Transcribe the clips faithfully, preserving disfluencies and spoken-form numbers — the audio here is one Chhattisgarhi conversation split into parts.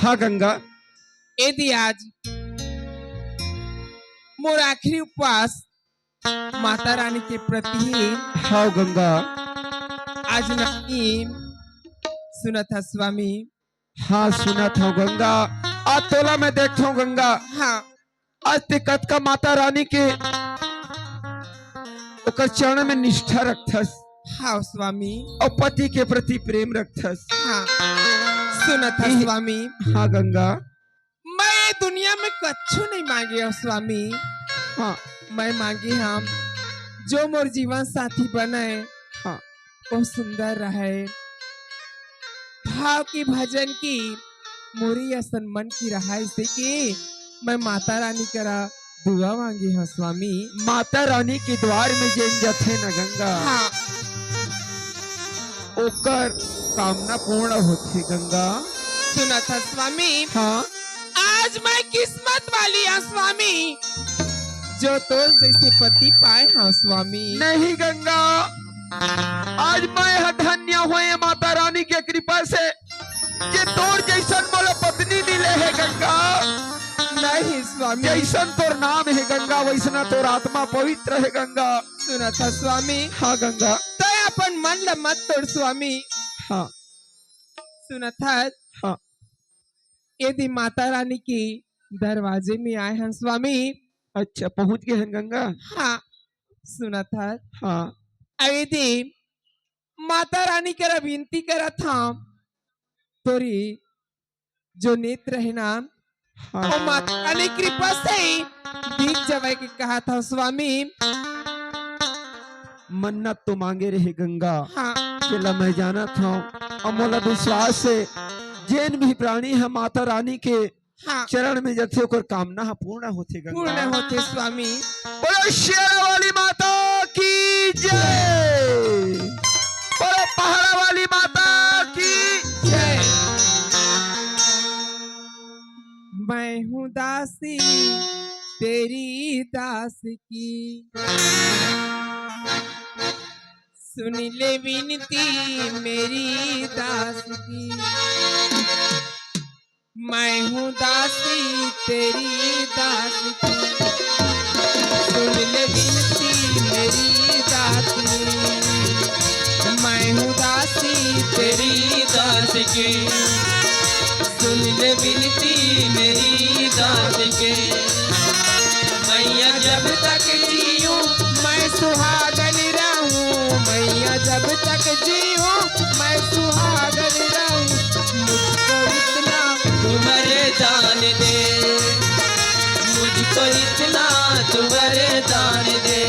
हाँ गंगा। ए दे आज मोर आखिरी उपवास माता रानी के प्रति हे। हाँ गंगा। आज नहीं सुनत हस स्वामी। हाँ सुनत हँव गंगा। आज तोला मैं देखत हँव गंगा। हाँ। आज ते कतका माता रानी के ओकर चरण में निष्ठा रखथस। हाँ स्वामी। अउ पति के प्रति प्रेम रखथस। हाँ। सुनत हस स्वामी। हाँ गंगा। मैं ये दुनिया में कछु नहीं मांगे हँव स्वामी। हाँ। मैं मांगे हँव जो मोर जीवन साथी बने, हाँ। वो सुंदर रहे, भाव की भजन की मोरी असन मन की रहा, इसे कि मैं माता रानी करा दुआ मांगे हँव स्वामी। माता रानी के द्वार में जेन जथे न गंगा, हाँ। ओकर कामना पूर्ण होथे गंगा। सुनत हस स्वामी। हाँ। आज मैं किस्मत वाली हँव स्वामी, जो तोर जइसे पति पाए हँव स्वामी। नहीं गंगा, आज मैं ह धन्य होए माता रानी के कृपा से, जे तोर जइसन मोला पत्नी मिले हे गंगा। नहीं स्वामी। जइसन तोर नाम हे गंगा, वइसना तोर आत्मा पवित्र हे गंगा। सुनत हस स्वामी। हाँ गंगा। तैं अपन मन ल मत तोड़ स्वामी। हाँ। सुनत हस। हाँ। ए दे माता रानी के दरवाजे में आए हन स्वामी। अच्छा, पहुंच गए हन गंगा? हाँ, सुनत हस। हाँ। ए दे माता रानी करा विनती करत हँव, तोरी जो नेत्र हे ना, हाँ। वो माता रानी कृपा से ही बीत जावय के कहत हँव स्वामी। मन्नत तो मांगे रहे गंगा, हाँ। जेला मैं जानत हँव, अउ मोला विश्वास हे, जेन भी प्राणी ह माता रानी के हाँ। चरण में जथे, ओकर कामना ह पूर्ण होथे गंगा। पूर्ण होथे स्वामी। बोलो शेरा वाली माता की जय, बोलो पहाड़ा वाली माता की जय। मैं हूँ दासी तेरी दास की, सुन ले विनती मेरी दास की। मैं हूँ दासी तेरी दास की, सुन ले विनती मेरी दास की। मैं हूँ दासी तेरी दास की, सुन ले विनती मेरी दास की। मैया जब तक जीऊँ मैं सुहागन रहूँ, मैया जब तक जीऊँ मैं सुहागन रहूँ। मुझको इतना तू वरदान दे, मुझको इतना तू वरदान दे।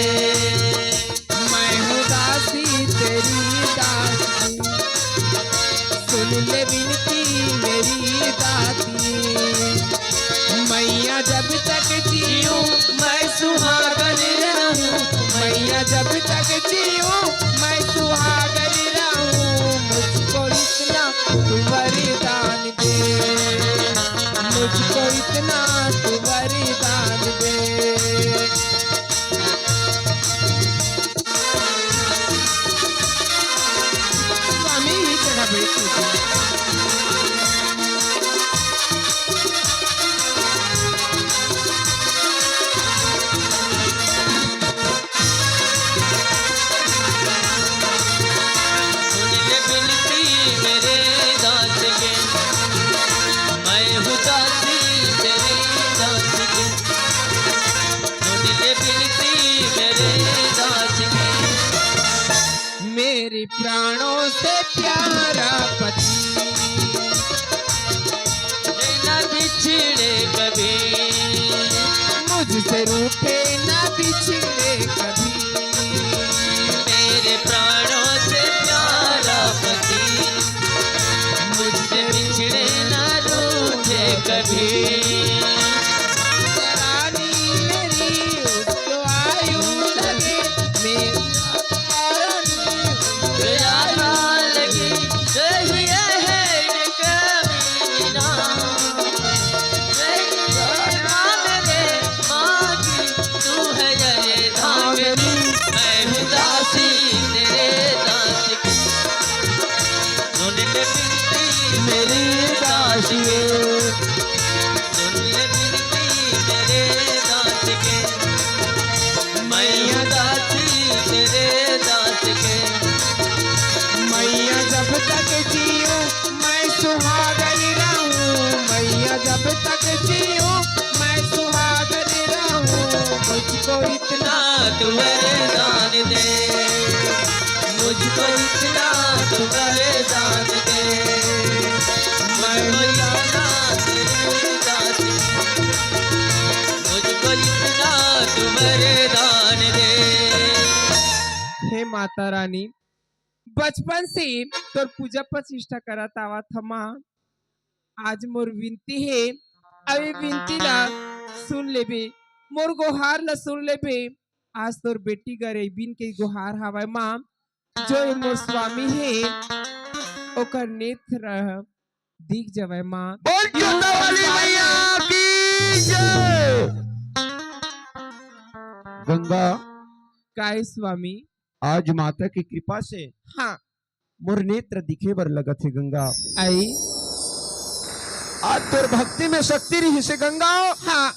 मैं हूँ दासी तेरी दासी, सुन ले विनती मेरी दासी। मैया जब तक जीऊँ मैं सुहागन रहूँ, मैया जब तक जीऊँ मैं सुहागन रहूँ। मुझको इतना तू वरदान दे, मुझको इतना तू वरदान दे। स्वामी ही जगह बैठ के सुन ले विनती मेरे दास के, मैं हूँ दासी तेरी दास के। सुन ले विनती मेरे दास के, मेरे प्राणों से प्यारा पति, ना बिछड़े कभी, मुझसे रूठे ना बिछड़े कभी। मेरे प्राणों से प्यारा पति, मुझसे बिछड़े ना रूठे कभी। रानी मेरी उसको आयु लगे, मेरी रानी उसको आयु लगे। सही है ये कमीना, सही है मेरे माँ की, तू है ये धांगनी। मैं हूँ दासी तेरे दास की, सुन ले विनती मेरी दासी। वरदान दे, मुझको इतना तो वरदान दे, मैं इतना तेरे दास, मुझको इतना तो वरदान दे। हे माता रानी, बचपन से तोर पूजा प्रतिष्ठा करत आवत हमा, आज मोर विनती हे, अउ ए विनती ला सुन लेबे, मोर गोहार ला सुन लेबे। आज तोर बेटी गरीबिन के गोहार हवय माँ, जो ए मोर स्वामी हे, ओकर नेत्र दिख जवय माँ। बोल जोता वाली मैया की जय। गंगा। काय स्वामी? आज माता के कृपा से हाँ। मोर नेत्र दिखे बर लगत हे गंगा। आई। आज तोर भक्ति में शक्ति रहिस हे गंगा। हाँ।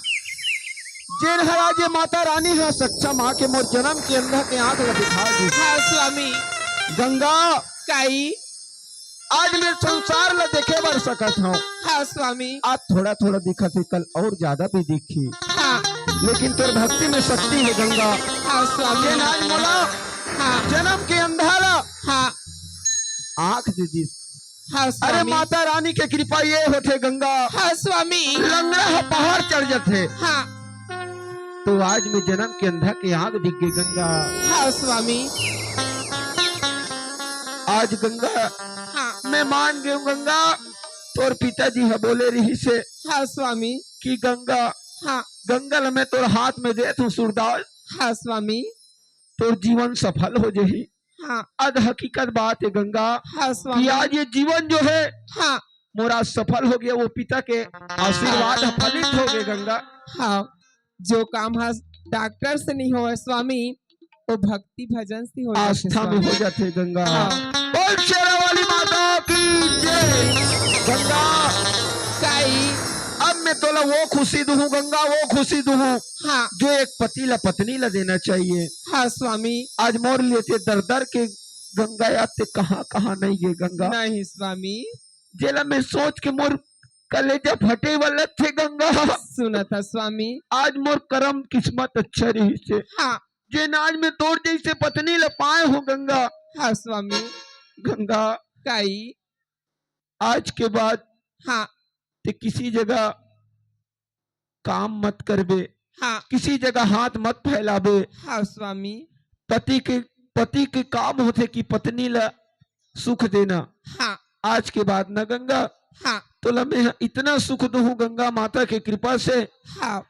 जेन हर आज ये माता रानी ह सक्षम आके मोर जन्म के अंधा के आंख ला दिखा दी। हाँ स्वामी। गंगा। काई। आज मैं संसार ला देखे बर सकत हूँ। हाँ स्वामी। आज थोड़ा थोड़ा दिखत हे, कल और ज्यादा भी दिखी। हाँ। लेकिन तोर भक्ति में शक्ति हे गंगा। हाँ स्वामी। जेन आज मोला हाँ। जन्म के अंधा ला हाँ। आंख दे दिस। हाँ अरे स्वामी। माता रानी के कृपा ये होथे गंगा। हाँ स्वामी। लंगड़ा ह पहाड़ चढ़ जथे। हाँ। तो आज मैं जन्म के अंधा के आंख दिख गे गंगा। हाँ स्वामी। आज गंगा हाँ। मैं मान गेंव गंगा, तोर पिताजी ह बोले रहिस हे हाँ स्वामी। कि गंगा हाँ। गंगा ल मैं तोर हाथ में देत हूँ सूरदास। हाँ स्वामी। तोर जीवन सफल हो जाही। हाँ। अद हकीकत बात हे गंगा हाँ कि स्वामी। आज ये जीवन जो हे हाँ। मोर आज सफल हो गे, वो पिता के आशीर्वाद ह फलित हो गे गंगा। हाँ, जो काम ह डॉक्टर से नहीं होवय स्वामी, वो भक्ति भजन से हो जाथे आस्था में स्वामी। हो जाथे गंगा। हाँ। बोल शेरा वाली माता की जय। गंगा काई। अब मैं तोला वो खुशी दूहूँ गंगा, वो खुशी दूहूँ हाँ। जो एक पति ला पत्नी ला देना चाहिए। हाँ स्वामी। आज मोर लिए ते दर दर के गंगा याद ते कहाँ कहाँ नहीं गे गंगा। नहीं स्वामी। जेला मैं सोच के मोर कलेजा फटे वाला थे गंगा। सुनत ह स्वामी। आज मोर करम किस्मत अच्छा रहिस हे। हाँ। जेन आज मैं तोर जैसे पत्नी ला पाए हूँ गंगा। हाँ स्वामी। गंगा काई। आज के बाद हाँ। ते किसी जगह काम मत करबे, हाँ। किसी जगह हाथ मत फैलाबे। हाँ स्वामी। पति के, पति के काम होथे कि पत्नी ला सुख देना। हाँ। आज के बाद न गंगा, हाँ। तोला मैं इतना सुख दूहूँ गंगा माता के कृपा से, हाँ।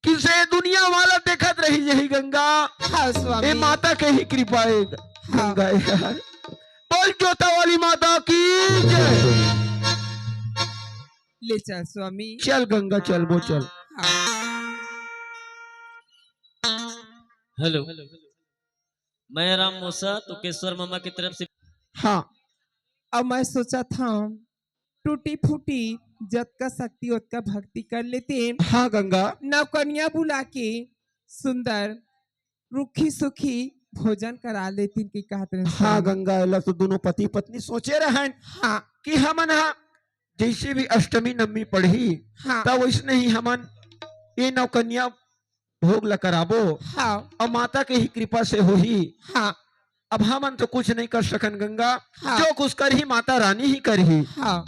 कि से दुनिया वाला देखत रही यही गंगा। हाँ स्वामी। ए माता के ही कृपा हे हाँ। गंगा यार। बोल जोता वाली माता की जय। ले चल स्वामी। चल गंगा, चल वो चल। हाँ। हेलो, मैं राम मोसा, तुकेश्वर मामा की तरफ से। हाँ, अब मैं सोचत हँव, टूटी फूटी जतका शक्ति ओतका भक्ति कर लेतेन। हाँ गंगा। नौकनिया बुला के सुंदर रुखी सुखी भोजन करा लेतेन कि कहत रहेन हाँ स्वामी। गंगा, एला तो दोनों पति पत्नी सोचे रहन हाँ। कि हमन हा जैसे भी अष्टमी नवमी पड़ही हाँ। त वैसने ही हमन ये नौकन्या भोग ला कराबो हाँ। अउ माता के ही कृपा से होही। हाँ। अब हमन तो कुछ नहीं कर सकन गंगा, हाँ। जो कुछ करही माता रानी ही करही। हाँ।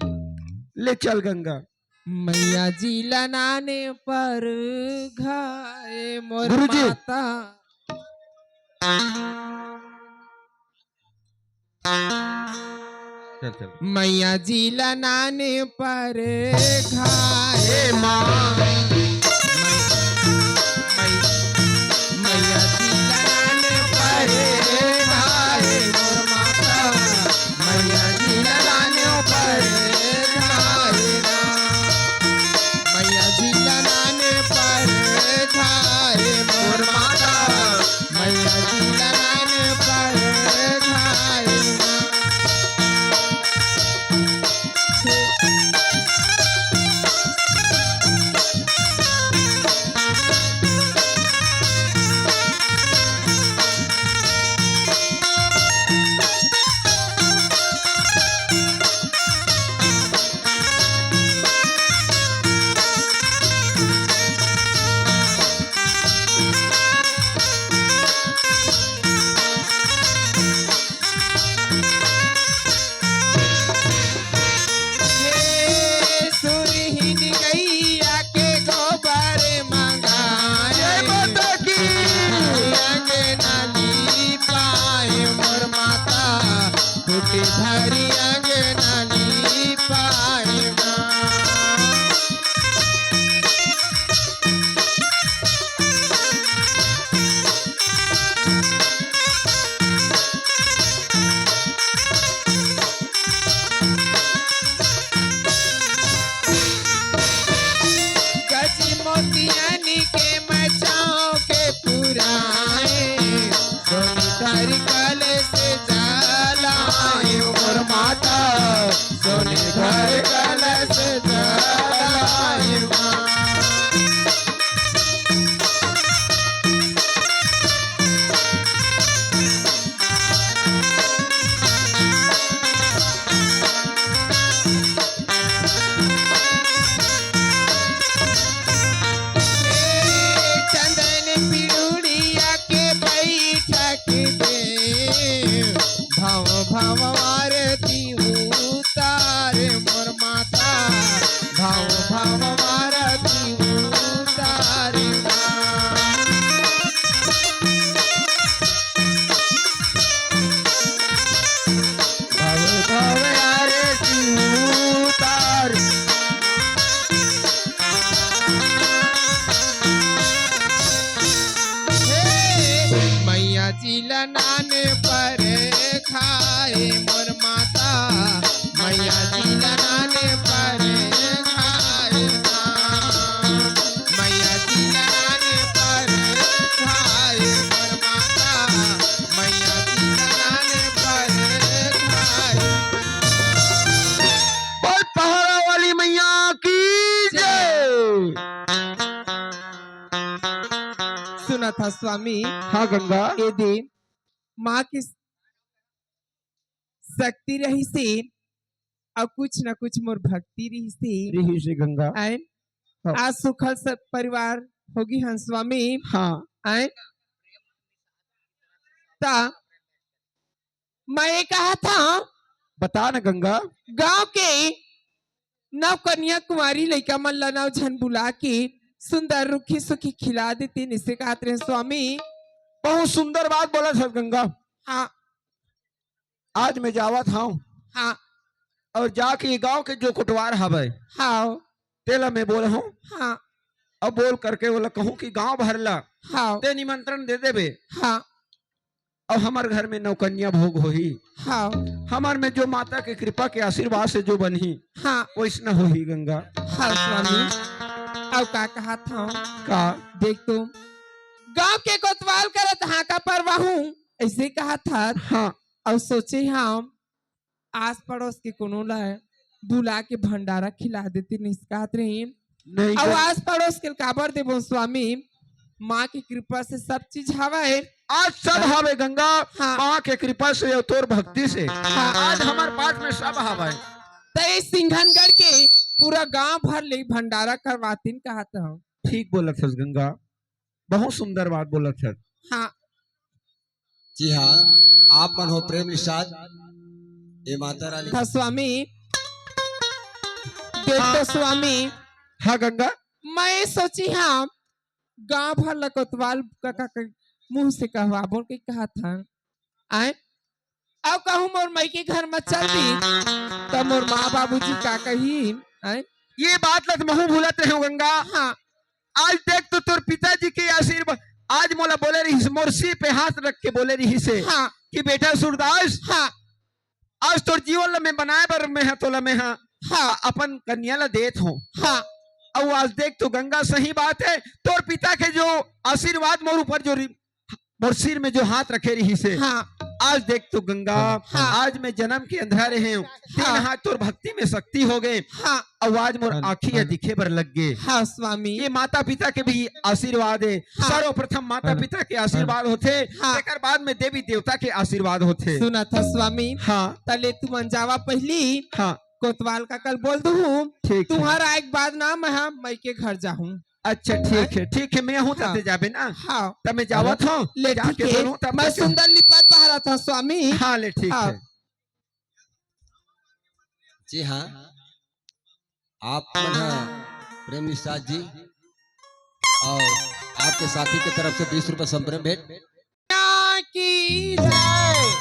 ले चल गंगा। मैया जी ला नाने पर घाए मोर गुरुजी। माता। चल, चल। मैया जी ला नाने पर घाए ए माँ। मै-, मै-, मैया जी ला नाने पर घाए मोर माता। मैया जी ला नाने पर घाए ना। मैया जी ला नाने पर घाए मोर माता। मैया जी ला नाने पर घाए ना। भव भव आरती उतारे माँ। भव भव आरती उतारे। हे, मैया जी ला नाने पर खाए मोर माता, मैया जी ला नाने पर खाए माँ। मैया जी ला नाने पर खाए मोर माता, मैया जी ला नाने पर खाए। बोल पहाड़ा वाली मैया की जय। सुनत हस स्वामी, हाँ गंगा। ए दिन माँ के शक्ति रहिसे, अउ कुछ न कुछ मोर भक्ति रहिसे। रहिसे गंगा। आय? हाँ। आज सुखल सब परिवार होगे हन स्वामी। हाँ। आय? त मैं ये कहत हँव, बता न गंगा। गाँव के नव कन्या कुंवारी लइका मन ला नव झन बुला के सुंदर रुखी सुखी खिला देते, निसे कहत रहे स्वामी। बहुत सुंदर बात बोलत हस गंगा। हाँ। आज मैं जावत हँव। हाँ। अउ जाके ये गाँव के जो कोटवार हवय, हाँ। तेला मैं बोलहूँ। हाँ। अउ बोल करके ओला कहूँ कि गाँव भर ला, हाँ। ते निमंत्रण दे देबे। हाँ। अउ हमर घर में नवकन्या भोग होही। हाँ। हमर में जो माता के कृपा के आशीर्वाद से जो बनही, हाँ। वैसना होही गंगा। हाँ स्वामी। अउ का कहत हँव? का? देख तो, गाँव के कोतवाल करत हाँका परवाहूँ, अइसे कहत हस। हाँ। अउ सोचे हँव, आस पड़ोस के कोनो ला बुला के भंडारा खिला देते, निसे कहत रहिन। नहीं अउ गंगा। आस पड़ोस के काबर देबो स्वामी, माँ के कृपा से सब चीज हवय। आज सब हाँ। हवे गंगा, हाँ। माँ के कृपा से अउ तोर भक्ति से। हाँ। आज हमर पास में सब हवय। त ए सिंघनगढ़ के पूरा गांव भर ले भंडारा करवातिन कहत हँव। ठीक बोलत हस गंगा, बहुत सुंदर बात बोलत हस। हाँ। जी हाँ, आप मन हो प्रेम निषाद, ए माता रानी। हाँ स्वामी, देख हाँ। तो स्वामी। हाँ गंगा। मैं सोची हँव, गांव भर ला कोतवाल कका के मुंह से कहवाबो के कहत हँव। आय? अउ कहूँ मोर मइके घर म चल दी, त मोर माँ बाबूजी का कही? आय? ये बात ला तो महूँ भूलत रहे हँव गंगा। हाँ। आज देख तो तोर पिताजी के आशीर्वाद, आज मोला बोले रहिस, मोर सिर पे हाथ रख के बोले रहिसे हाँ। कि बेटा सूरदास, हाँ। आज तोर जीवन ला मैं बनाए बर मैं हा, तोला मैं हा, हाँ। अपन कन्या ला देत हँव। हाँ। अउ आज देख तो गंगा सही बात हे, तोर पिता के जो आशीर्वाद मोर ऊपर जो रि-, मोर सिर में जो हाथ रखे रहिसे, हाँ। आज देख तो गंगा, हाँ। आज मैं जनम के अंधरा रहे हँव, तेन हाँ। हा तोर भक्ति में शक्ति होगे। हाँ। अउ आज मोर हाँ, आँखी ह हाँ। दिखे बर लग गे। हाँ स्वामी। ये माता पिता के भी आशीर्वाद हे। हाँ। सर्वप्रथम माता हाँ। पिता के आशीर्वाद होथे, हाँ। तेकर बाद में देवी देवता के आशीर्वाद होथे। सुनत हस स्वामी। हाँ। त ले तुमन जावा पहिली। हाँ। कोतवाल कका ल बोल दुहूँ। ठीक हे। तुँहर आए के बाद ना मैं हा मइके घर जाहूँ। अच्छा ठीक हे, ठीक हे, मैं आहूँ हाँ। तब ते जाबे ना। हाँ। तब मैं जावत हँव, ले जाके ठीक हे। बोलहूँ तब मैं तक सुंदर लिपत बहारत हँव स्वामी। हाँ ले ठीक हाँ। हे। जी हाँ, आप मन ह प्रेम निषाद जी अउ आपके साथी के तरफ से बीस रुपया संप्रेम भेंट। की जय।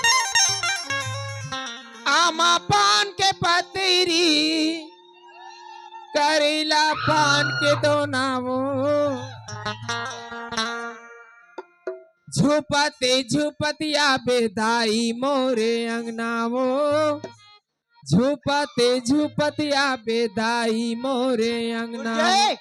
आमा पान के पतरी, करेला पान के दोना वो। झुपते झुपत आबे दाई मोरे अंगना वो। झुपते झुपत आबे दाई मोरे अंगना। जय।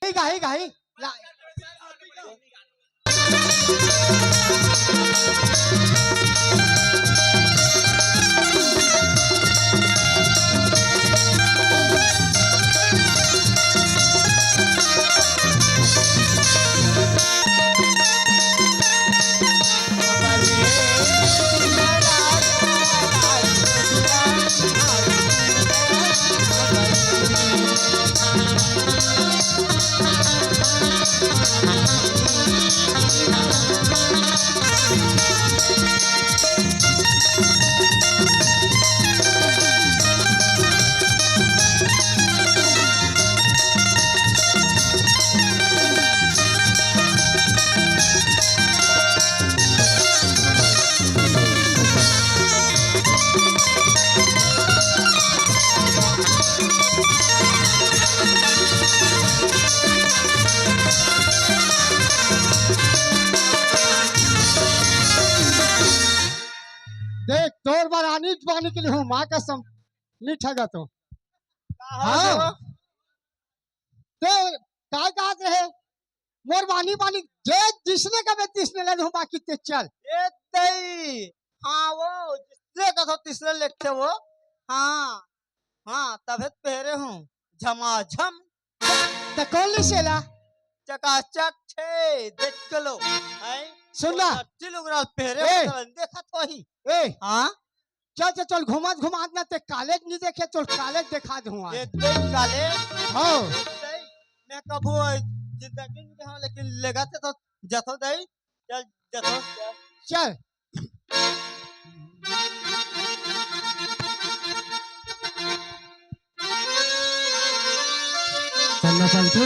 गाही, गाही, गाही। ला- बानी के लिए हूँ, माँ कसम, नहीं ठगा तो। हाँ। ते काय कहत रहे? मोर बानी बानी जे जिसने कबे तिसने ले हूँ, बाकी ते चल। ए दई, हाँ वो, जिसने कथो तिसने लेथे वो। हाँ, हाँ, तभे तो पहरे हूँ, झमाझम। त कौन ले सेला? चकाचक छे, देख के लो। हैं? सुन ना। कोई लट्ठी लुगरा पहरे ए। हो, देखत होही। ए। हाँ? चल, चल, चल, घुमात, घुमात ना ते कॉलेज नहीं देखे, चल कॉलेज देखा दूँ आज। ये देख कॉलेज? हाँ। सही। मैं कभू जिंदगी में हाँ, लेकिन लेगा ते तो जथो दई। चल, जथो। चल। चल ना, चल तू।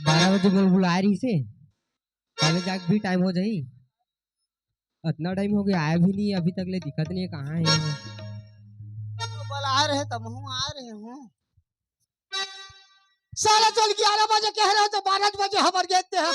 बारह बजे बोल बुलाए रही से। कॉलेज जाके भी टाइम हो जाही। अतना टाइम हो गया, आया भी नहीं, अभी तक ले दिखत नहीं है, कहाँ है वो? बोला आ रहे, तब हूँ आ रहे हूँ। साला चल ग्यारह बजे कह रहे हो तो बारह बजे हमर गेते हैं।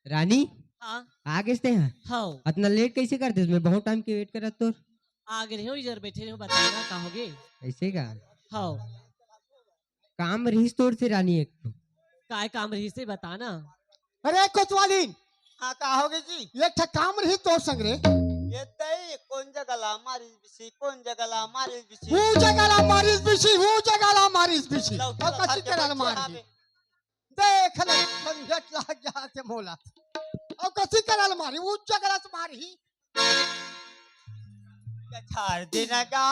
रानी, हाँ। आ गेस ते हा? हाँ। अतना लेट कैसे कर देस? मैं बहुत टाइम के वेट करत तोर। आ गए हो, इधर बैठे रहो, बताना का होगे? ऐसे का? हाँ। काम रहीस तोर से रानी एक ठो। काय काम रहीस से बताना। अरे कोतवालीन। हाँ, का होगे जी? एक ठा काम रही तोर संग रे। ये तई कौन जगह ला मारिस बिसी, कौन जगह ला मारिस बिसी? वो जगह ला मारिस बिसी, वो जगह ला मारिस बिसी। लौकी और ला कसी धर के करा ला बैठे मार हावे। दी। देख ले, झंझट लाग जाथे मोला। अउ कसी करल मारी, उच्च करत मारी। कछार देना गा,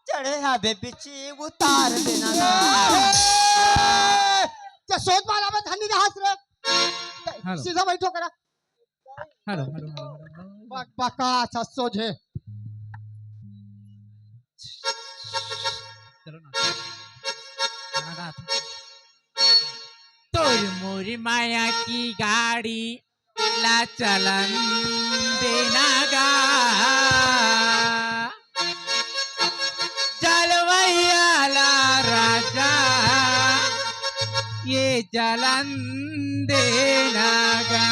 चढ़े हवे बिची उतार देना गा। ए! ते सोच मारा में धनी रहस रे। हेलो। सीधा बैठो करा। Hello, hello, hello, hello. बक-, बका, अच्छा, सोझे। चलो ना। गाना गा। तोर मोर माया की गाड़ी ला चलन देना गा। चलवैया ला राजा ये चलन देना गा।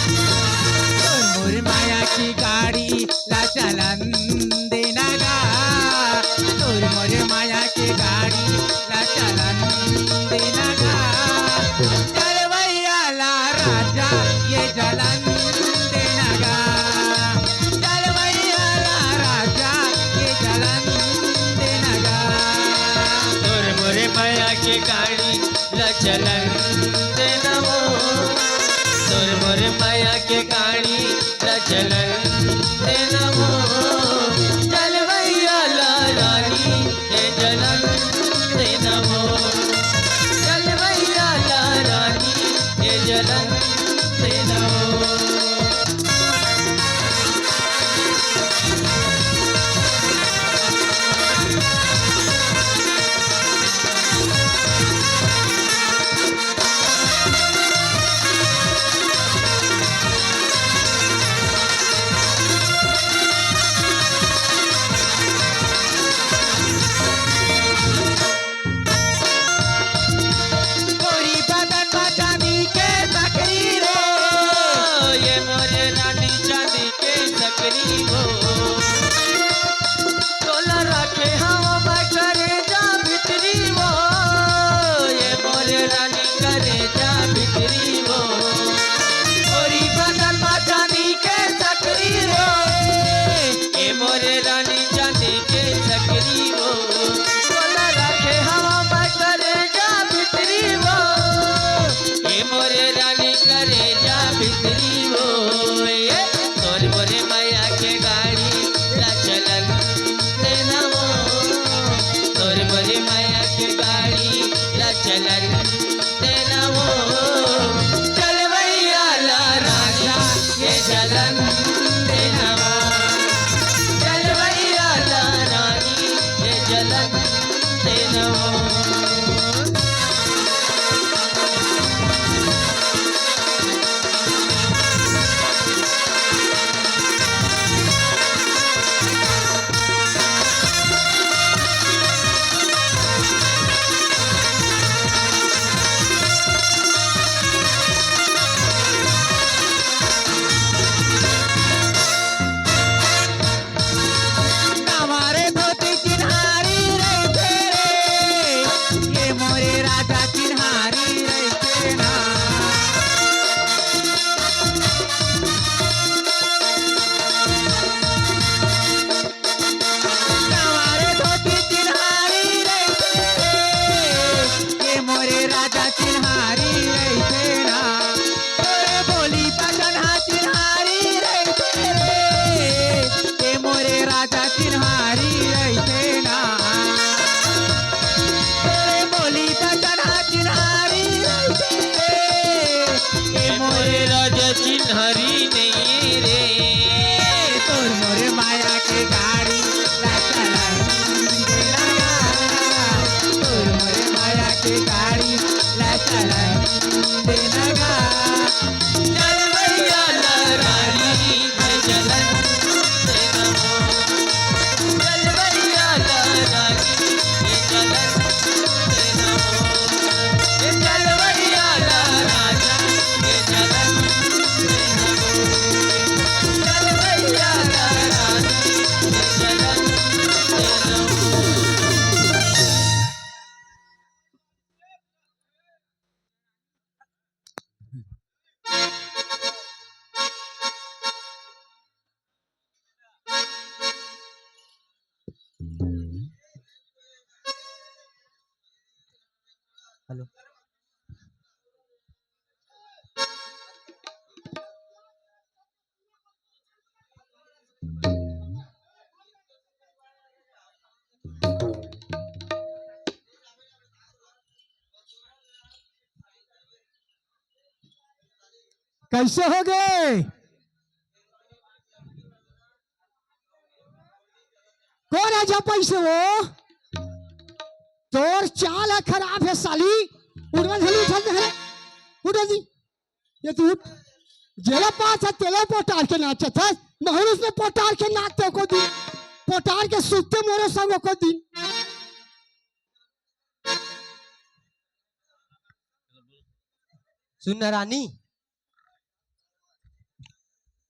तोर मोर माया की गाड़ी ला चलन देना गा, तोर मोर माया की गाड़ी ला चलन देना गा। चलवैया ला राजा ये चलन देना गा, चलवैया ला राजा ये चलन देना गा। तोर मोर माया के गाड़ी ला चलन देना वो, तोर मोर माया के गाड़ी ला चलन देना वो। चलवैया ला रानी ये चलन देना वो, चलवैया ला रानी ये चलन देना वो। गोरी बदन मा चांदी के सकरी रे, ये मोरे रानी चांदी के सकरी वो। तोला राखे हवा मा करेजा भितरी वो, ये मोरे रानी करेजा भितरी वो। गोरी बदन मा चांदी के सकरी रे, ए मोरे रानी चांदी के सकरी वो, तोला राखे हवा मा करेजा भितरी वो, ए मोरे रानी करेजा भितरी वो। ए तोर मोरे माया के गाड़ी जलन देनवा, जलवैया रानी के जलन देनवा। हमारे धोती चिन्हारी रहिथे रे, ये मोरे राजा चिन्हारी रहिथे ना। हमारे धोती चिन्हारी रहिथे रे, ये मोरे राजा चिन्हारी रहिथे ना। तोरे बोली बचन हा चिन्हारी रहिथे रे, ए मोरे राजा चिन्हारी रहिथे ना। तोरे बोली बचन हा चिन्हारी रहिथे रे, ए मोरे राजा चिन्हारी नइये रे। तोर मोरे माया के गाड़ी ला चलन देना गा, तोर मोरे माया के गाड़ी ला चलन देना गा। चल भैया लहरानी है चलन देना। चल भैया लहरानी है चलन देना। ये चल भैया लहरानी है चलन देना। चल भैया लहरानी है चलन देना। हेलो। कैसे हो गए? कौन है जब पैसे वो? तोर चाल है खराब है साली। उठवा धली उठल है। उठवा दी। ये तू उठ। जेला पास है तेला पोटार के नाचत है। महुरुस में पोटार के नाचते को दी। पोटार के सुत्ते मोरो संग को दी। सुन ना रानी।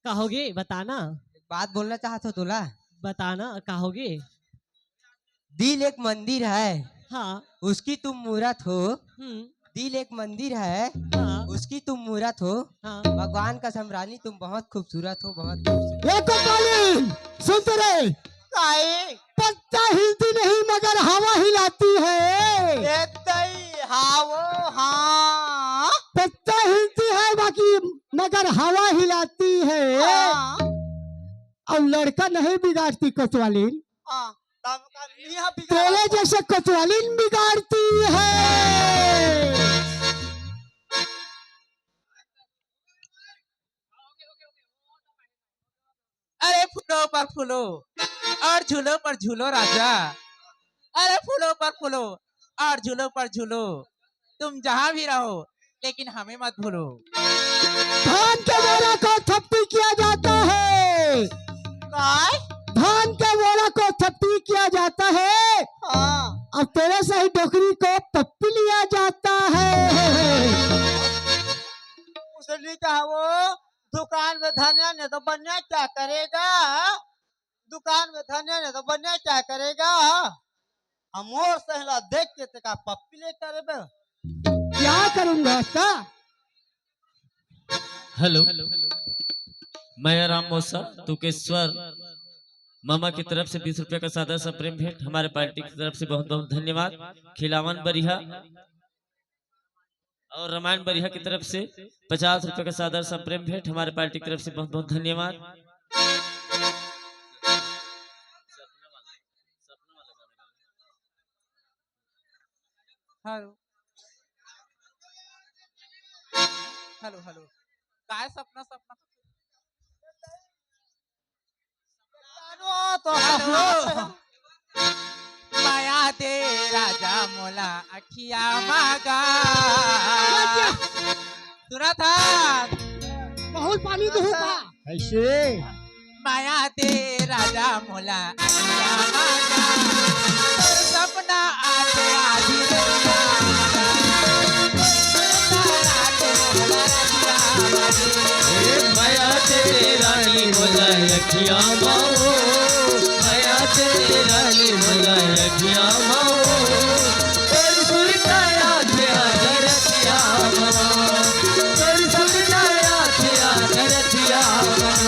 कहोगे बताना। एक बात बोलना चाहत हो तोला। बताना कहोगे। दिल एक मंदिर है। हाँ। उसकी तुम मूरत हो। हम्म। दिल एक मंदिर है। हाँ। उसकी तुम मूरत हो। हाँ। भगवान कसम रानी तुम बहुत खूबसूरत हो, बहुत खूबसूरत। ये तो काली सुनते रहे। काहे? पत्ता हिलती नहीं मगर हवा हिलाती है। ए दई, हाँ वो, हाँ। पत्ता हिलती है बाकी मगर हवा हिलाती है। हाँ। और लड़का नहीं बिगाड़ती कोतवालीन। हाँ, तब का नहीं है बिगाड़ा। तोले जैसे कोतवालीन बिगाड़ती है। अरे फूलो पर फूलो और झूलो पर झूलो राजा। अरे फूलो पर फूलो और झूलो पर झूलो, तुम जहाँ भी रहो लेकिन हमें मत भूलो। धान के बोरा को थपटी किया जाता है। काय? धान के बोरा को थपटी किया जाता है। हाँ। अब तेरे से ही डोकरी को पप्पी लिया जाता है। उसने कहा वो दुकान में धनिया नहीं तो बनिया क्या करेगा? दुकान में धनिया नहीं तो बनिया क्या करेगा? हम और सहला देख के तेका पप्पी ले करे बे। क्या करूंगा उसका? हेलो, मैं राम मौसा तुकेश्वर मामा की तरफ से बीस रुपया का सादर सा प्रेम भेंट, हमारे पार्टी की तरफ से बहुत बहुत धन्यवाद। खिलावन बरिहा और रामायण बरिहा की तरफ से पचास रुपए का सादर सा प्रेम भेंट, हमारे पार्टी की तरफ से बहुत बहुत धन्यवाद। Hello, hello, hello. काय सपना, सपना? तो हेलो। माया दे राजा मोला अखिया मागा। सुरत हा। बहुत पानी तो होता। कैसे? माया दे राजा मोला अखिया मागा। तोर सपना आथे आधी रतिया। ए माया दे रानी मोला अखिया माओ, माया दे रानी मोला अखिया माओ। तोर सुरता आथे आधी रतिया मा, तोर सुरता आथे आधी रतिया मा।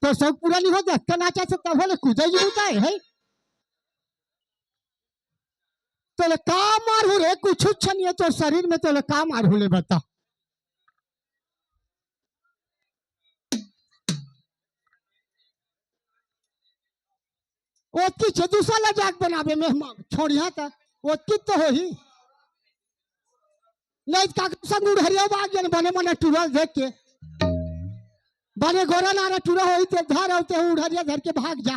तो शौक पूरा नहीं हो जाता, नाचा से तब होले कूदे ही होता है, है? तोले का मार हो रे, कुछ अच्छा नहीं है तोर शरीर में, तोले का मार हो ले बता। ओतकी छे दूसरा ला जाके बनाबे मेहमान, छोड़िया त ओतकी तो होही। नहीं त काकर संग उड़हरिया भाग जान बने मने टूरा ल देख के। बने गोरा नारा टूरा होही ते धर अउ ते उड़हरिया धर के भाग जा।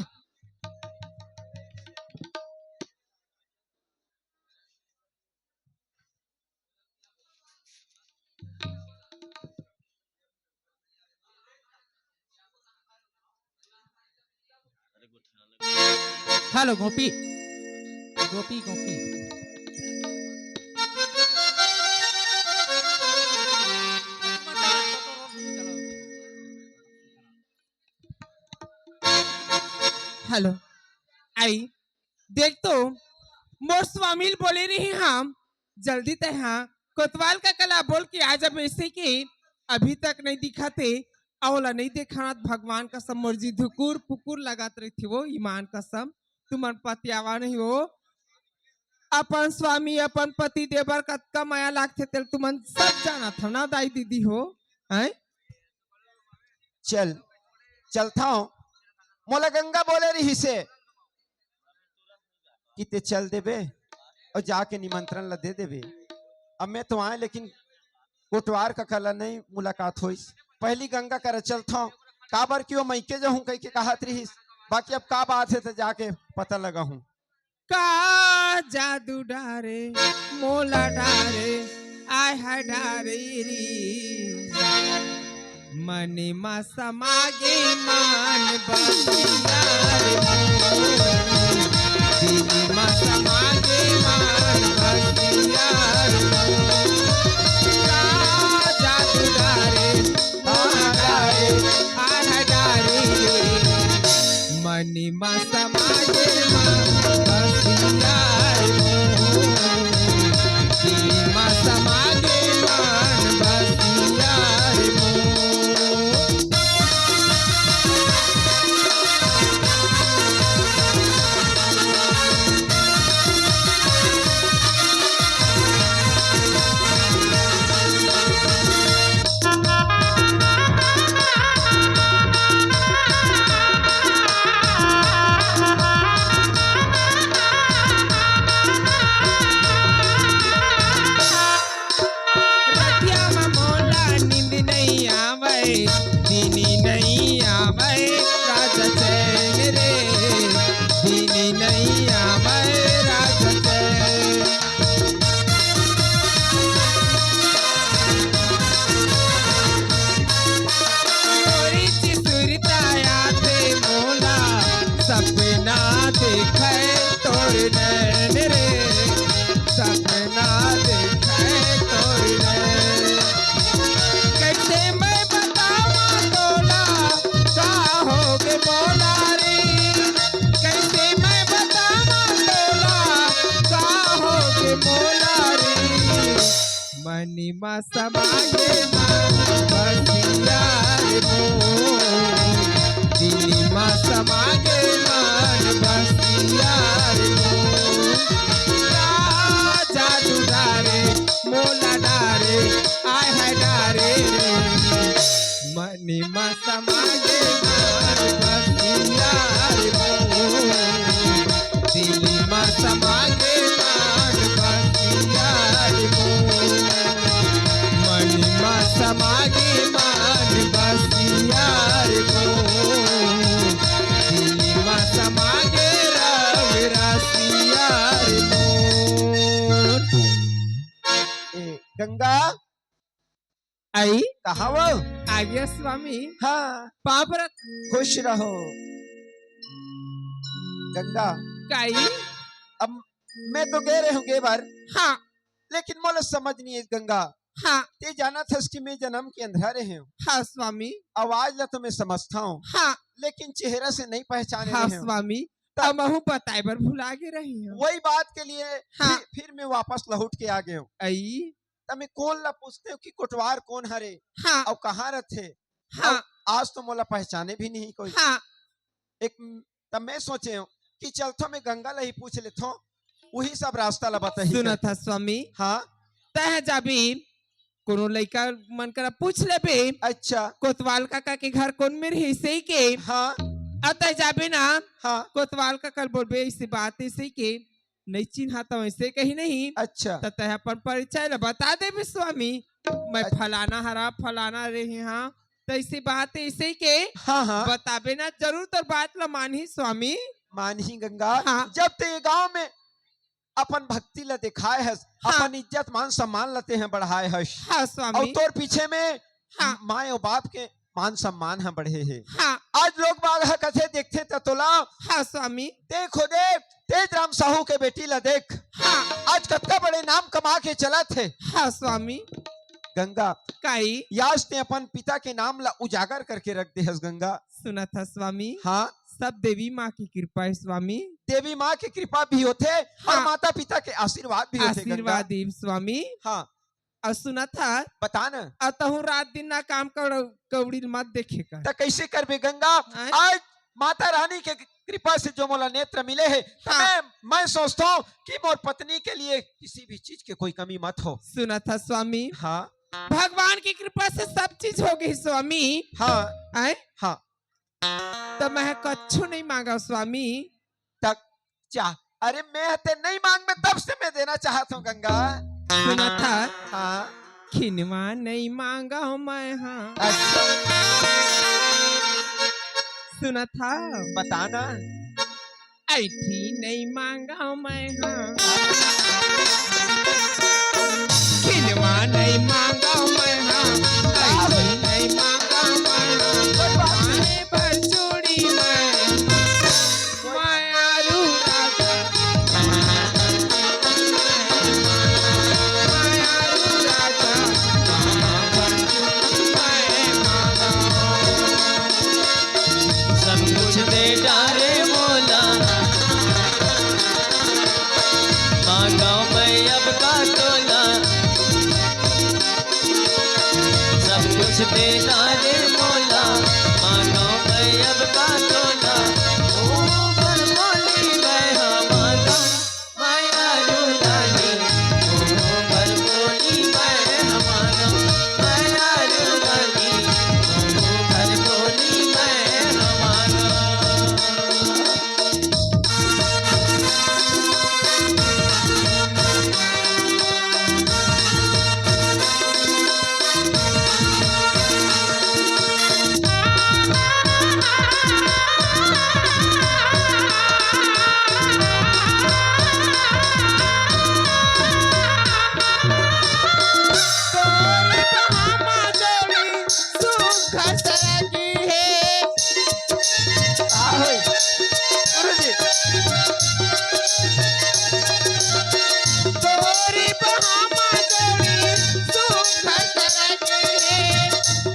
हेलो गोपी, गोपी, गोपी। हेलो, आई देख तो, मोर स्वामी ल बोले रही हम, जल्दी तैं हा कोतवाल काका ला बोल के आ जाबे, अइसे कि अभी तक नहीं दिखत हे, अउ ओला नहीं देखात, भगवान कसम मोर जी धुकुर पुकुर लगात रहिथे वो, ईमान कसम, तुमन पतियावा नहीं हो। अपन स्वामी, अपन पति देबर कतका मया लागथे, तेल तुमन सब जानत हव ना दाई दीदी हो, हैं? चल, चलथव। मोला गंगा बोले रिहिसे कि ते चल देबे अउ जाके निमंत्रण ला दे देबे। अब मैं तो आए, लेकिन कोटवार काका ला नहीं मुलाकात होइस। पहली गंगा करा चलथव। काबर कि वो मइके जहूं कहिके कहत रिहिस। बाकी अब का बात हे त जाके पता लगाहूं। का जादू डारे, मोला डारे, आय हाय डारे रे। मन मा समागे मन बसिया रे मोर। दिल मा समागे मन बसिया रे मोर। का जादू डारे, मोला डारे, आय हाय डारे रे। मन मा समागे मन बसिया रे मोर। दिल मा समागे मन बसिया रे मोर। रतिया म मोला नींद नइ आवय, दिन नइ आवय, राजा चैन रे, दिन नइ आवय, राजा चैन। तोरी सुरता आथे मोला, सपना देखय तोर नैन रे, सपना देखय तोर नैन। कइसे मैं बतावं तोला, का होगे मोला रे, कइसे मैं बतावं तोला, का होगे मोला रे। मन मा समागे मन बसिया रे मोर, दिल मा समागे मन बसिया रे मोर। का जादू डारे, मोला डारे, आय हाय डारे रे। मन मा समागे मन बसिया रे मोर। दिल मा समागे मन बसिया रे मोर। मन मा समागे मन बसिया रे मोर। दिल मा समागे रंग रसिया रे मोर। ए, गंगा, आई? कहाँ वो? आ गया स्वामी। हाँ। पाँव परत। खुश रहो। गंगा। काई? अब मैं तो गे रहे हूँ गे बर। हाँ। लेकिन मोला समझ नहीं है गंगा। हाँ। ते जानत हस कि मैं जनम के अंधरा रहे हूँ। हाँ स्वामी। आवाज ला तो मैं समझता हूँ। हाँ। लेकिन चेहरा से नहीं पहचाने हाँ रहे हूँ। स्वामी। तब अब महू बताए बर भुला गे रही हूँ। वही बात के लिए हाँ। फिर, फिर मैं वापस लहुट के आ गए हूँ। आई? त मैं कोन ला पूछते हूँ कि कोटवार कोन हरे हाँ। अउ कहाँ रथे? हाँ। अउ आज तो मोला पहचाने भी नहीं कोई। हाँ। एक, तब मैं सोचे हूँ कि चलथो मैं गंगा ला ही पूछ लेथो, वही सब रास्ता ला बताही सुनत कर। हस स्वामी। हाँ। तह जाबी, कोनो लइका मन करा पूछ लेबे। अच्छा। कोतवाल काका के घर कोन मेर हे, सही के। हाँ। अउ तह जाबे ना, हाँ। कोतवाल काका ल बोलबे, ऐसी बात है, सही के। नहीं चिन्हा तो ऐसे कहीं नहीं। अच्छा। त तय अपन परिचय ल बता देबे स्वामी, मैं अच्छा। फलाना हरा, फलाना रहे हाँ, त ऐसी बात ऐसे के हाँ, हाँ। बताबे ना, जरूर तोर बात ल मानही स्वामी। मानही गंगा। हाँ। जब ते ये गांव में अपन भक्ति ल दिखाए हस, हाँ। अपन इज्जत मान सम्मान ल ते हैं बढ़ाए हस। हाँ स्वामी। अउ तोर पीछे में हाँ। माय अउ बाप के मान सम्मान ह बढ़े हे। हाँ। आज लोग बाग ह कथे देखथे त तोला। हाँ स्वामी। देखो देख, तेज राम साहू के बेटी ला देख। हाँ। आज कतका बड़े नाम कमा के चलत हे। हाँ स्वामी। गंगा। काई? आज ते अपन पिता के नाम ला उजागर करके रख दे हस गंगा। सुनत हस स्वामी। हाँ। सब देवी माँ की कृपा है स्वामी। देवी माँ की कृपा भी होथे हाँ। अउ माता पिता के आशीर्वाद भी होथे गंगा। आशीर्वाद देव स्वामी। हाँ। अउ सुनत हस? बता ना। अउ तहूँ रात दिन ना काम कौड़-, कौड़ी मत देखे कर। त कैसे करबे गंगा? आय? आज माता रानी के कृपा से जो मोला नेत्र मिले हे, त हाँ। मैं, मैं सोचता हूँ कि मोर पत्नी के लिए किसी भी चीज के कोई कमी मत हो। सुनत हस स्वामी। हाँ। भगवान की कृपा से सब चीज हो गई स्वामी। हाँ। आय? हाँ। त मैं कछु नहीं मांगा स्वामी। तक चाह। अरे मैं ते नहीं मांग में तब से मैं देना चाहत हूँ गंगा। सुनत हस? हाँ। खिनवा नहीं मांगा हूँ मैं हाँ। अच्छा। सुनत हा? बता ना। अइँठी नइ माँगव मैं हा, खिलवा नइ माँगव मैं हा, अइँठी नइ माँगव मैं हा, काहे बर चूड़ी मैं, मयारू राजा, मयारू राजा, सब कुछ दे डारे मोला, माँगव मैं अब का तोला। सब कुछ दे डारे मोला, माँगव मैं अब का तोला। ओ बर बोली मैं हा माँगव, मयारू रानी, ओ बर बोली मैं हा माँगव, मयारू रानी, ओ बर बोली मैं हा माँगव। तोर बहामा जोड़ी सुघर सरगी हे। आहोय। गुरुजी। तोरी बहामा जोड़ी सुघर सरगी हे।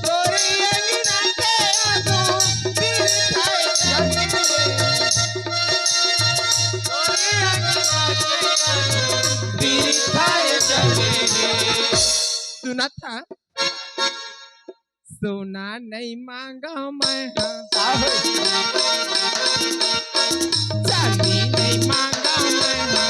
तोरी अंगना के आगू बिरथाए जगे हे। तोरी अंगना के आगू बिरथाए जगे हे। सुनत हा? सोना नइ माँगव मैं हा। आहोय। चांदी नइ माँगव मैं हा।